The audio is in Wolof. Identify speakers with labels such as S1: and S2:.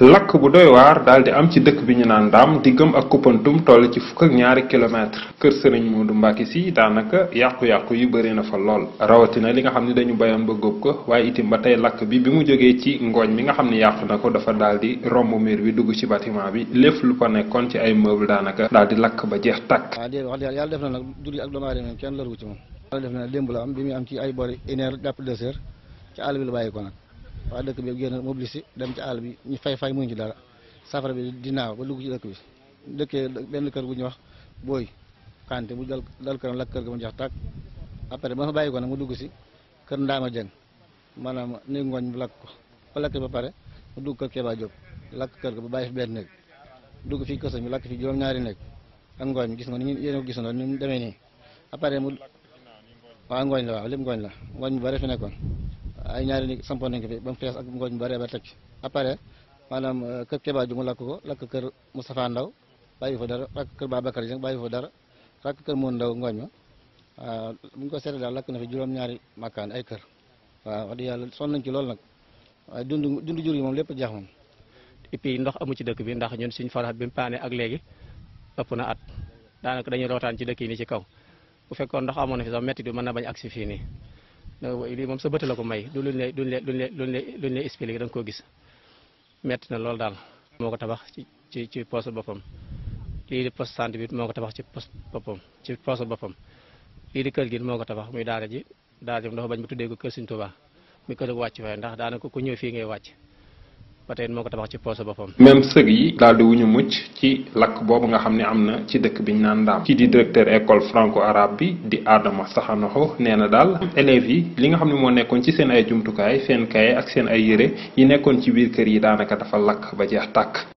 S1: lakk bu doy waar daal di am ci dëkk bi ñu naan Ndaam diggam ak Koupantoum toll ci 12 kilomètres kër Serigne Modou Mbacké Sy daanaka yàqu-yàqu yu bëri na fa lool rawatina li nga xam ne dañu bayoon ba góob ko waaye itam ba tey lakk bi mu jógee ci ngooñ mi nga xam ne yàqu na ko dafa daal di romb miir bi dugg ci bâtiment bi lépp lu fa nekkoon ci ay meuble daanaka daal di lakk ba jeex tàkk.
S2: waaw déedéet wax dëgg yàlla def na nag julli ak doomu aadama kenn loru ci moom. yàlla def na démb la am bi muy am ci ay boori 1 heure jàpp 2 heures ci àll bi la bàyyi ko nag waa dëkk bi génn mobilisé dem ci àll bi ñu fay muñ ci dara safara bi di naaw ba dugg ci dëkk bi dëkkee benn kër bu ñuy wax booy kante bu dal këram lakk kër ga mu jeex tàkk après ba fa bàyyi ko nag mu dugg si kër Ndaama Jeng maanaam néeg ngooñ bu lakk ko ba lakk ba pare mu dugg kër Keba Diop lakk kër ga ba bàyyi fi benn néeg dugg fii kër mi lakk fi juróom-ñaari néeg ak ngooñ gis nga ni yéen a ko gisandoo ni mu demee nii après mu waaw ngooñ la waaw lépp ngooñ la ngooñ bu bare fi nekkoon ay ñaari néeg sampoon nañ ko fi ba mu fees ak ngooñ bu bare ba teg après maanaam kër Keba Diop mu lakk ko lakk kër Moustapha Ndaw bàyyi fa dara lakk kër Babacar Dieng bàyyi fa dara lakk kër Moon Ndaw ngooñ ma waaw bu ñu ko seetee daal lakk na fi juróom-ñaari makkaan ay kër waaw wax dëgg yàlla sonn nañ ci loolu nag waaye dund jur yi moom lépp jeex moom.
S3: et puis ndox amu ci dëkk bi ndax ñun suñu forage bi mu paane ak léegi ëpp na at daanaka dañuy rootaan ci dëkk yi nii ci kaw bu fekkoon ndox amoon na fi sax métti du mën na bañ agsi fii nii lii moom sa bët la ko may du luñ lay expliqué da nga koo gis metti na loolu daal. moo ko tabax ci poste boppam lii di poste santé bi moo ko tabax ci poste boppam lii di kër gi moo ko tabax muy daara ji dafa bañ ba tuddee ko kër Sëriñ Tuubaa muy kër gu wàcc fay ndax daanaka ku ñëw fii ngay wàcc ba tey moo ko tabax ci poste boppam.
S1: même sëg yi daal di wuñu mucc ci lakk boobu nga xam ne am na ci dëkk bi ñu naan Ndaam. ci di directeur école franco arabe bi di Adama Saxanoxo nee na daal élèves yi li nga xam ne moo nekkoon ci seen ay jumtukaay seen kaye ak seen ay yére yi nekkoon ci biir kër yi daanaka dafa lakk ba jeex tàkk.